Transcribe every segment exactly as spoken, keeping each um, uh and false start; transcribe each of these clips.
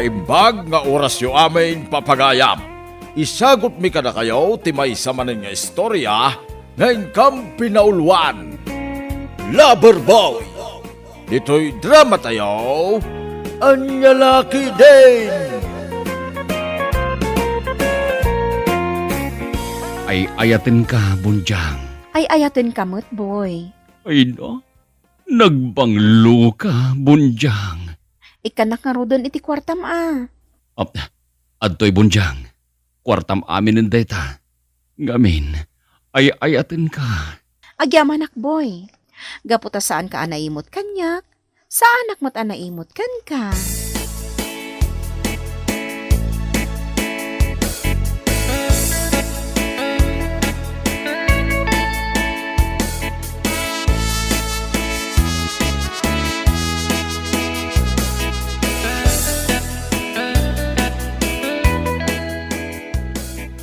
Imbag nga orasyo amin, papagayam. Isagutmi kadakayo ti maysa manen nga istorya nga inkam pinauluan. Lover Boy! Ditoy drama tayo, ania la ketdin? Ay-ayatenka, Bonjang. Ay-ayatenka met, Boy. Ay na, nagbangloka, Bonjang. Ikkanak ngaruden iti kuartam a. Ap-, adtoy, Bonjang. Kuartam aminen dayta. Ngamin, ay-ayatenka. Agyamanak, Boy. Gapu ta saanka a naimut kaniak, saanak met a naimut kenka.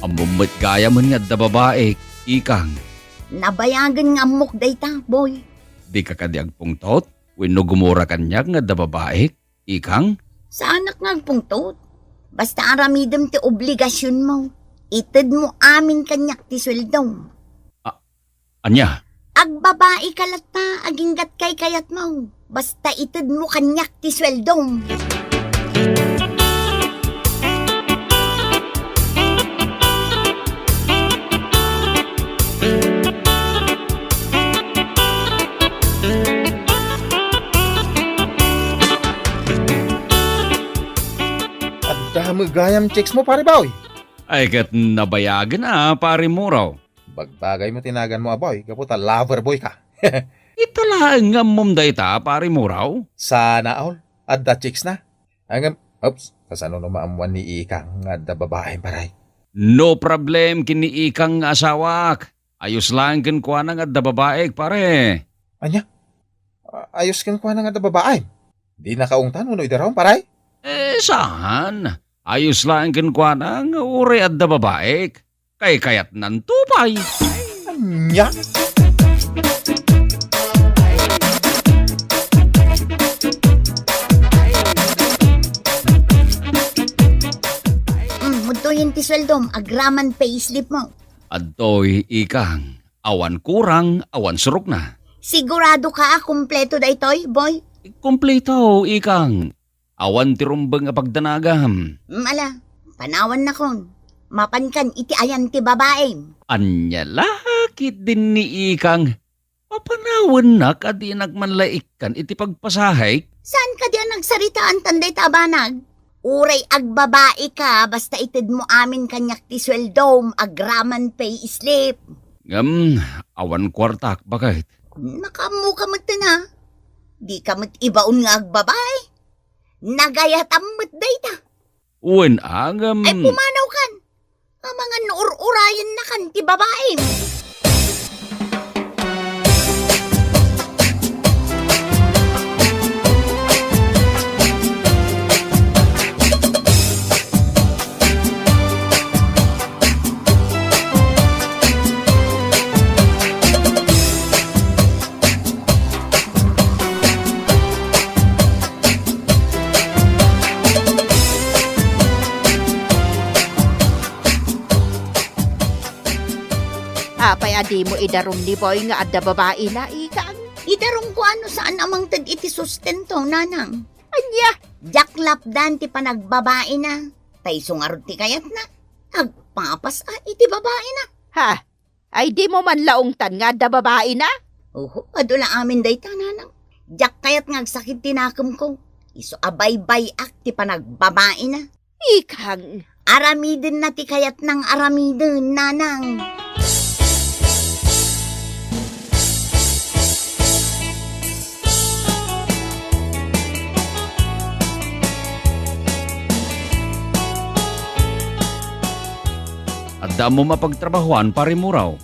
Ammom met gayamen nga adda babaik, ikang. Nabayagen nga ammok dayta, Boy. Dika kadi agpungtot? Wenno gumura kaniak nga adda babaik, ikang? Saanak nga agpungtot. Basta aramidem ti obligasionmo. Itedmo amin kaniak ti sueldom. A-, ania? Agbabaika latta, aginggat kaykayatmo. Basta itedmo kaniak ti sueldom. Adda met gayam chicks mo, Pare Boy? Ay, ket nabayagen a, Pare Muraw. Bagbagaymo ti naganmo a Boy, gapu ta lover boy ka. Ita laeng nga ammom dayta, Pare Muraw? Sana all. Adda chicks na. Ngem, oops, kasano no maammuan ni Ikang nga adda babaem, pare? No problem ken ni Ikang nga asawak. Ayos laeng kenkuana nga adda babaek, pare. Ania? A-, ayos kenkuana nga adda babaem? Di nakaungtan wenno idaraom, pare? Eh, saan? Ayos laeng kenkuana nga uray adda babaek. Kaykayatnanto pay. Ania? Mm, udtoyen ti sueldom, agraman payslip mo. Adtoy, Ikang. Awan kurang, awan surokna. Sigurado ka a kumpleto daytoy, Boy? Kumpleto, Ikang. Awan ti rumbeng a pagdanagam. Mm, ala, panawannakon. Mapankan iti ayan ti babaem. Ania la ketdin ni Ikang? Papanawennak a dinak man la ikkan iti pagpasahek? Saan kadi a nagsaritaan tan dayta a banag? Uray agbabae ka, basta itedmo amin kaniak ti sueldom, agraman payslip. Ngem, awan kuartak, baket. Makaammo ka met, a? Di ka met ibaon nga agbabae. Nagayatam met dayta. Wen, a, ngem. Ay, pumanaw kan. Amangan no ur-urayennakan ti babaem. Apay a dimo idarum ni Boy nga adda babaena, Ikang? Idarumko a no saan a mangted iti sustento, nanang. Ania? Diak lapdan ti panagbabaena. Ta isu ngarud ti kayatna. Agpapas a iti babaena. Ha? Ay, dimo man la ungtan nga adda babaena? Oho, adu la amin dayta, nanang. Diak kayat nga agsakit ti nakemko. Isu a baybay-ak ti panagbabaena. Ikang. Aramidenna ti kayatnang aramiden, nanang. Adda ammom a pagtrabahoan, Pare Muraw?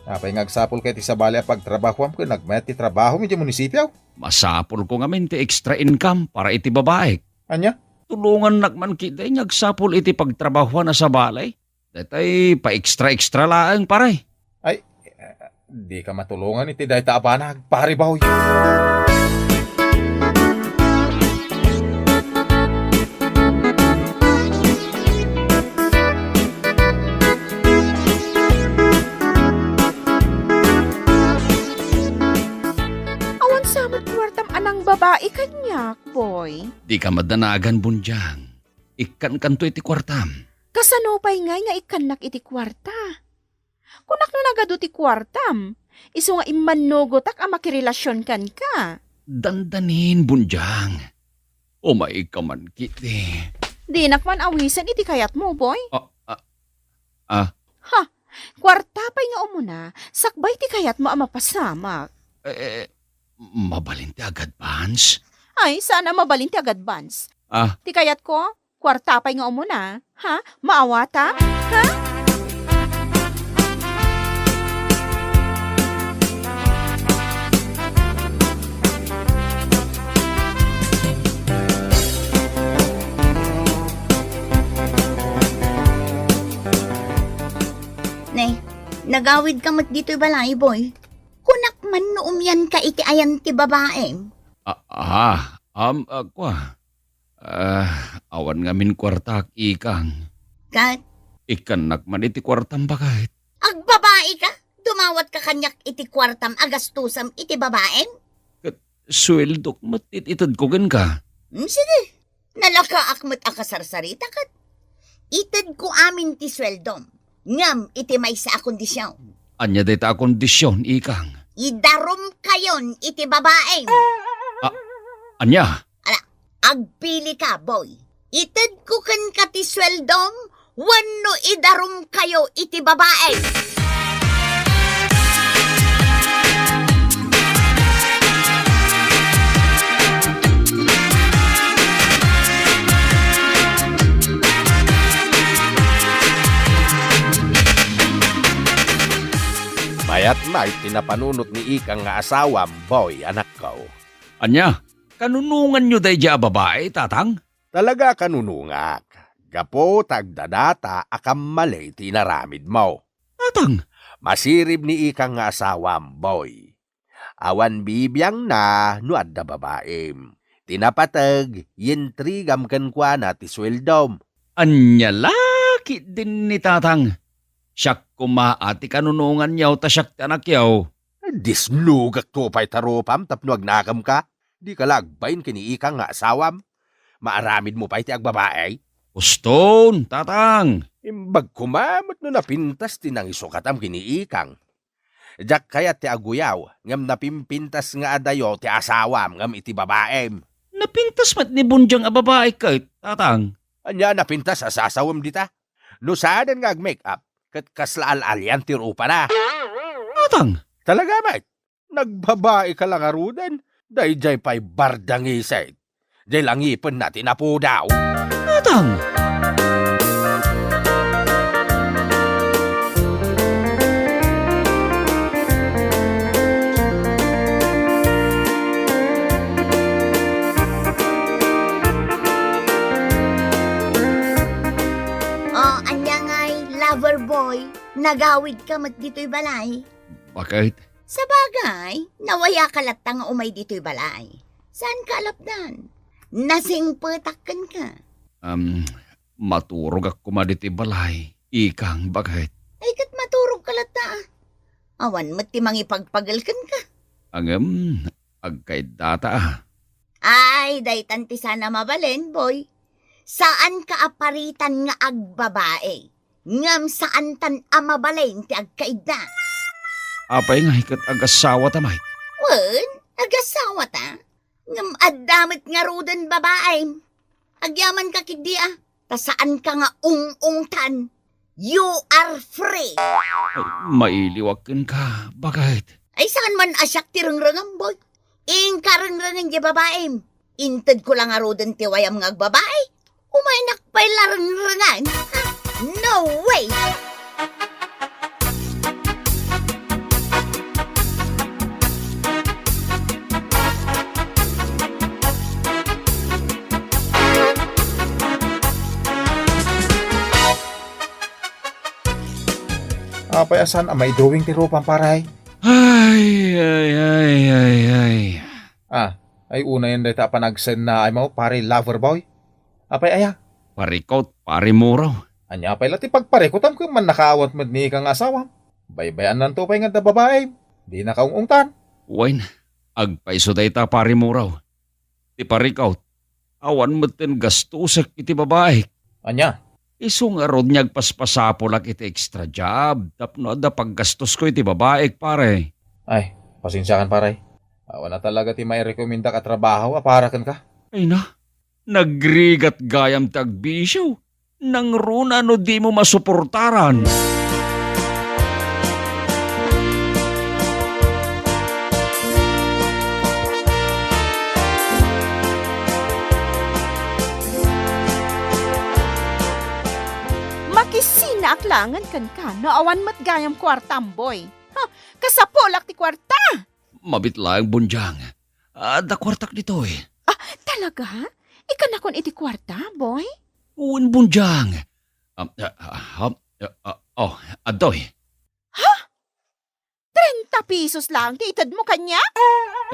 Apay nga agsapulka iti sabali a pagtrabahoam ken agmayat ti trabahom idiay munisipio? Masapulko ngamin ti extra income para iti babaek. Ania? Tulongannak man ketdi nga agsapul iti pagtrabahoan a sabali. Daytay pa-extra-extra laeng, pare. Ay, eh, dika matulongan iti dayta a banag, Pare Boy. Kuartam a nangbabai kaniak, Boy. Dika madanagan, Bunjang. Ikkankanto iti kuartam. Kasano pay ngay nga ikkannak iti kuarta? Kunak no nagadu ti kuartam, isu nga immannugotak a makirelasion kenka. Dandanin, Bunjang. Umayka man, kiti. Dinak man awisen iti kayatmo, Boy. Ah, ah, ah. Ha, kuarta pay nga umuna, sakbay ti kayatmo a mapasamak. Eh, eh, mabalin ti ag-advance? Ay, saan a mabalin ti ag-advance. Ah. Ti kayatko, kuarta pay nga umuna. Ha? Maawata? Ha? Ne, nagawidka met ditoy balay, Boy. Kunak man no umianka iti ayan ti babaem. Ah, ah, um, ah, kua. Ah, awan ngamin kuartak, ikang. Ket? Ikkannak man iti kuartam, baket. Agbabaika? Dumawatka kaniak iti kuartam a gastusem iti babaem? Ket sueldok met ti itedko kenka. Hmm, sige. Nalakaak met a kasarsarita ket itedko amin ti sueldom, ngem iti maysa a kondision. Ania dayta a kondision, ikang? Idarumkayon iti babaem. A-, ania? Ala, agpilika, Boy. Itedko kenka ti sueldom wenno idarumkayo iti babae. Mayat met ti napanunot ni ikang nga asawam, Boy, anakko. Ania? Kanunonganyo daydiay a babai, tatang? Talaga a kanunongak, gapu ta agdadata a kammali ti inaramidmo. Atang. Masirib ni ikang nga asawam, Boy. Awan bibiangna no adda babaim. Ti napateg, yintrigam kenkuana ti sueldom. Ania la ketdin ni tatang? Siak koma a ti kanunonganyo ta siak ti anakyo. Disnugakto pay ta rupam tapno agnakem ka? Dika la agbain ken ni ikang nga asawam? Maaramidmo pay ti agbabai? Uston, tatang! Imbag koma met no napintas ti nangisukatam ken ni ikang. Diak kayat ti aguyaw, ngem napimpintas nga adayo ti asawam ngem iti babaim. Napintas met ni Bunjang a babai ket, tatang. Ania napintas a sasawem dita? No saanen nga ag-make-up, ket kasla al-alian ti rupana. Atang! Talaga met? Nagbabaika la ngaruden? Daydiay pay bardangiset. Diay la ngipenna ti napudaw. Atang! O, ania ngay, lover boy? Nagawidka met ditoy balay? Baket? Sabagay, nawayaka latta nga umay ditoy balay. Saanka a lapdan? Nasingpetak kenka. Am, maturogak koma ditoy balay, ikang, baket? Ay, ket maturogka latta, a. Awan met ti mangipagpagel kenka. Ngem, agkaiddata, a. Ay, daytan ti saan a mabalin, boy. Saanka a paritan nga agbabai, ngem saantan a mabalin ti agkaidda. Apay nga iket agasawata, Mike? Wen, agasawata. Ngem adda met ngaruden babaim. Agyamanka ketdi, a, ta saanka nga ung-ungtan. You are free. Ay, mailiwak kenka, baket? Ay, saan man a siak ti rengrengem, boy? Inka rengrengen diay babaim. Intedko la ngaruden ti wayam nga agbabai. Umaynak pay la rengrengen. No way! Apay a saan a maidrawing ti rupam, pare? Ay, ay, ay, ay, ay. Ah, ay unayen dayta a panagsennaaymo, pare lover boy? Apay aya? Parikot, pare muraw. Ania pay la ti pagparikutam ken mannakaawat met ni ika nga asawam? Baybay-annanto pay nga adda babaim. Dinaka ung-ungtan. Wen, Agpayso dayta, Pare Muraw. Ti parikut, awan metten gastosek iti babaek. Ania? Isu ngarud nga agpaspasapulak iti extra job tapno adda paggastosko iti babaek, pare. Ay, pasensiakan, pare. Awan a talaga ti mairekomendak a trabaho a para kenka. Ay na, nagrigat gayam ti agbisio. Nangruna no dimo masuportaran. Makisinaak laengen kenka no awan met gayam kuartam, Boy. Ha, kasapulak ti kuarta! Mabit laeng, Bunjang. Adda kuartak ditoy. Ah, talaga? Ikannakon iti kuarta, Boy? Wen, Bunjang. Ah, ah, ah, ah, ah, oh, adtoy. Ha? Trenta pesos laeng ti itedmo kaniak?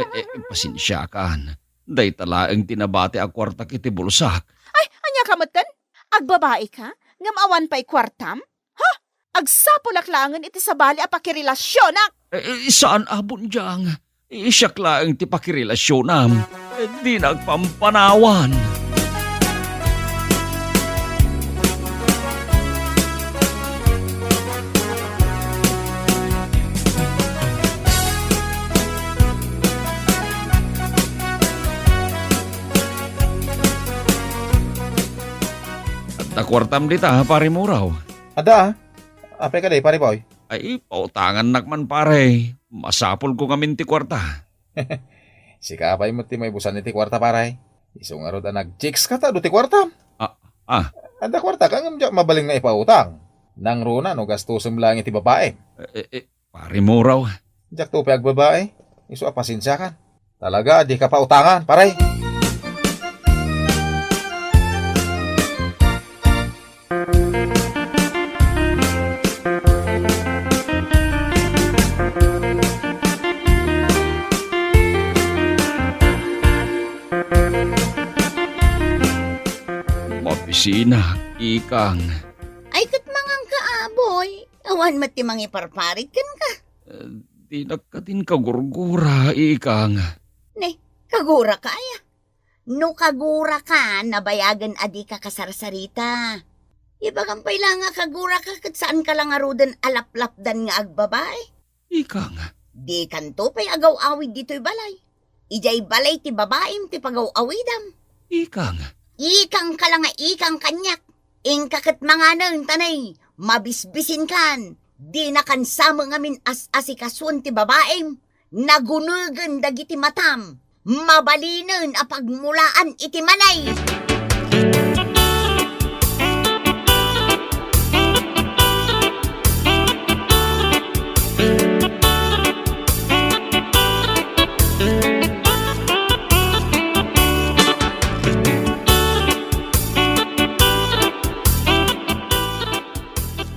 Eh, eh, pasensiakan. Dayta laeng ti nabati a kuartak iti bulsak. Ay, ania ka metten? Agbabaika? Ngem awan pay kuartam? Ha? Agsapulak laengen iti sabali a pakirelasionak! Eh, eh, saan a, Bunjang. Eh, siak laeng ti pakirelasionam. Eh, dinak pampanawan. Adda kuartam dita, Pare Muraw? Adda, ah. Apay kadi, Pare Boy? Ay, pautangannak man, pare. Masapulko ngamin ti kuarta. Sika pay met ti maibusan iti kuarta, pare. Isu ngarud a nag-chicks ka ta adu ti kuartam. Ah, ah. Adda kuarta ka ngem diak mabalin nga ipautang. Nangruna no gastosem laeng iti babaem. Eh, eh, eh, Pare Muraw. Diakto pay agbabae. Isu a pasensiakan. Talaga, dika pautangan, pare. Mabisinak, ikang. Ay, ket manganka, a, Boy. Awan met ti mangiparparit kenka. Eh, dinak kadin kagurgura, ikang. Ne, kaguraka aya? No kaguraka, nabayagen a dika kasarsarita. Ibagam pay la nga kaguraka ket saanka la ngaruden a laplapdan nga agbabae. Ikang. Dikanto pay agaw-awid ditoy balay. Idiay balay ti babaem ti pagaw-awidam. Ikang. Ikangka la nga ikang kaniak. Inka ket manganen, ta nay, mabisbisinkan. Dinakan sa met ngamin as-asikasuon ti babaem. Nagunegen dagiti matam. Mabalinen a pagmulaan iti manay.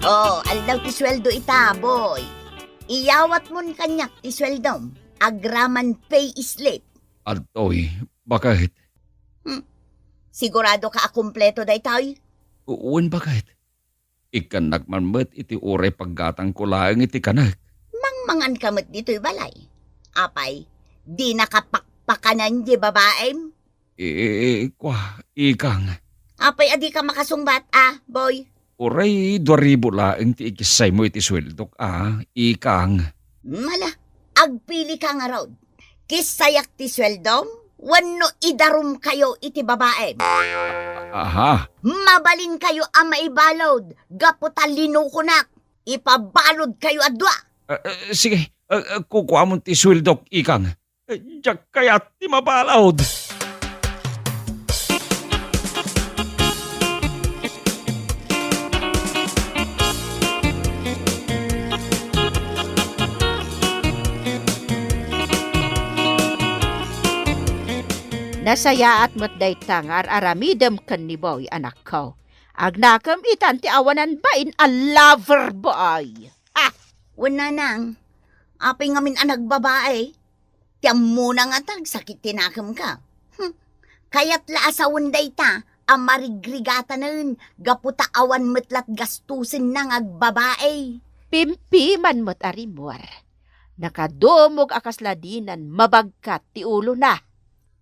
Oh, aldaw ti sueldo ita, Boy. Iyawatmon kaniak ti sueldom, agraman pay slip. Adtoy, baket. Hmm. Siguradoka a kompleto daytoy? Wen, baket. Ikkannak man met iti uray paggatangko laeng iti kanek. Mangmanganka met ditoy balay. Apay, dinaka pakpakanen diay babaem? Eh, kua, ikang. Apay a dika makasungbat, a, Boy? Uray dua ribu laeng ti ikissaymo iti sueldok, a, ikang. Mala, agpilika ngarud. Kissayak ti sueldom wenno idarumkayo iti babaem? Aha. Mabalinkayo a maibalud gapu ta linukonak. Ipabaludkayo a dua. Eh, eh, sige, eh, eh, kukuamon ti sueldok, ikang. Eh, diak kayat ti mabalud. Nasayaat met dayta nga ar-aramidem ken ni Boy, anakko. Agnakem itan ti awanan bain a lover boy. Ha! Wen, nanang, apay ngamin a nagbabae? Ti ammona ngata, agsakit ti nakemka. Hmm. Kayat la a sawen dayta a marigrigatanen gapu ta awan met lat gastosenna nga agbabae. Pimpiman met a rimmuar. Nakadumog a kasla dinan mabagkat ti ulona.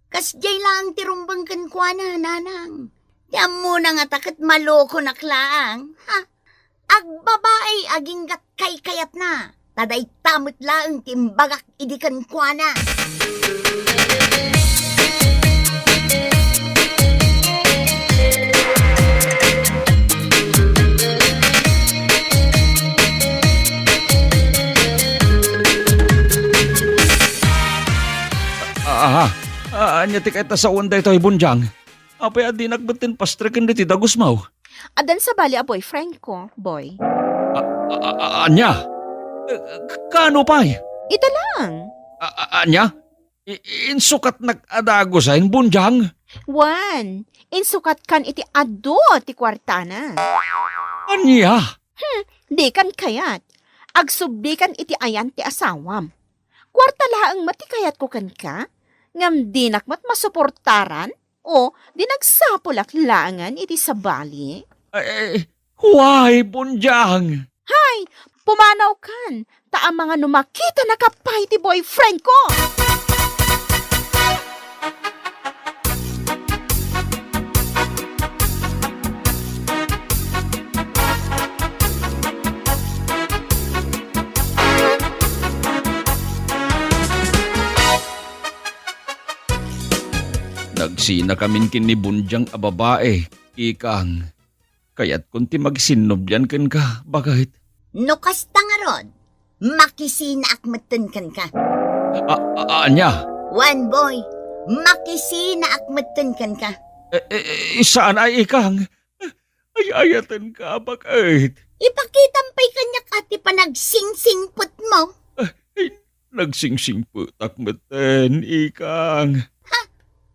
Kasdiay laeng ti rumbeng kenkuana, nanang. Ti ammona ngata ket malokonak laeng. Ha? Agbabai aginggat kaykayatna, ta dayta met laeng ti imbagak idi kenkuana. Aha. Ah, ania ti kayat a sawen daytoy, Bunjang? Apay a dinak metten pastreken ditoy dagusmo? Addan sabali a boyfriendko, boy. A-, a-, a-, ania? Eh, k-, kaano pay? Ita laeng. A-, a-, ania? I-, insukatnak a dagusen, Bunjang? Wen, insukatkan iti adu ti kuartana. Ania? Hmm, dikan kayat. Agsublikan iti ayan ti asawam. Kuarta laeng met ti kayatko kenka, ngem dinak met masuportaran? O, di nagsapulak laengen iti sabali? Ay, ay, huay, Bunjang! Hay, pumanawkan, ta amangan no makitanaka pay ti boyfriendko! Nagsinakamin ken ni Bunjang a babai, ikang. Kayatkon ti magsinnublian kenka, baket. No kasta ngarud, makisinaak metten kenka. A-, a-, ania? Wen, boy, makisinaak metten kenka. Eh, eh, eh, saan a, ikang? Ay-ayatenka, baket. Ipakitam pay kaniak a ti panagsingsimpetmo. Ay, nagsingsimpet ak metten, ikang. Ha?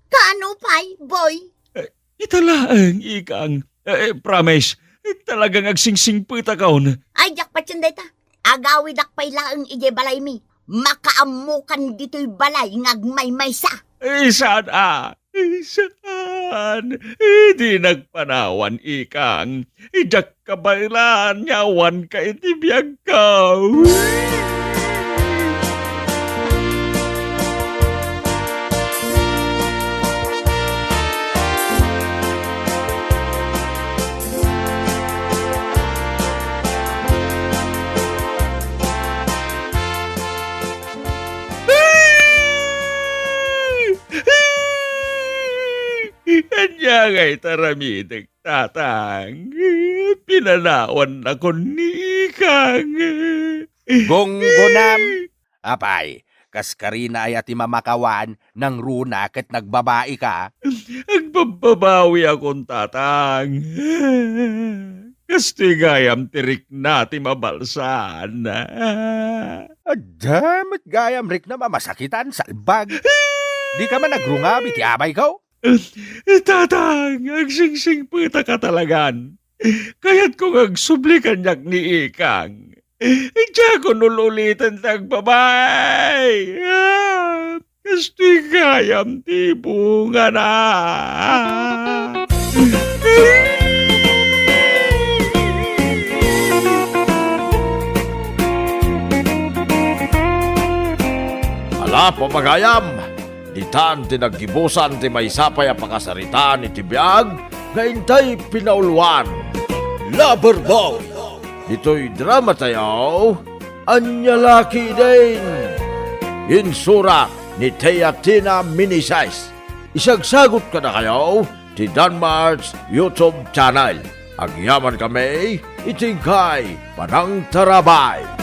Kaano pay, boy? Eh, ita laeng, ikang. Eh, eh, promise, talagang agsingsimpet akon. Ay, diak patien dayta. Agawidak pay laeng idiay balaymi. Makaammokan ditoy balay nga agmaymaysa. Eh, saan a? Eh, saan? Eh, dinak panawan, ikang. Diak kabaelan nga awanka iti biagko. Ania ngay taramidek, tatang? Pinanawannakon ni ikang. Gunggunam, apay, kas karina aya ti mamakawan, nangruna ket nagbabaika? Agbabbabawi akon, tatang. Kastoy gayam ti rikna ti mabalsan. Adda met gayam rikna mamasakitan, salbag. Dika man agrungam iti abayko? Tatang, agsingsingpetaka talagan. Kayatko nga agsubli kaniak ni ikang. Diakon ul-uliten ti agbabawi. Ah, kastoy gayam ti bungana. Ala, papagayam, ditan ti naggibusan ti maysa pay a pakasaritaan iti biag nga intay pinauluan. Lover Boy! Ditoy drama tayo, Ania La Ketdin! Insurat ni Teatina Meneses. Isagsagut kadakayo ti Danmart's YouTube channel. Agyaman kami iti inkay panangtarabay.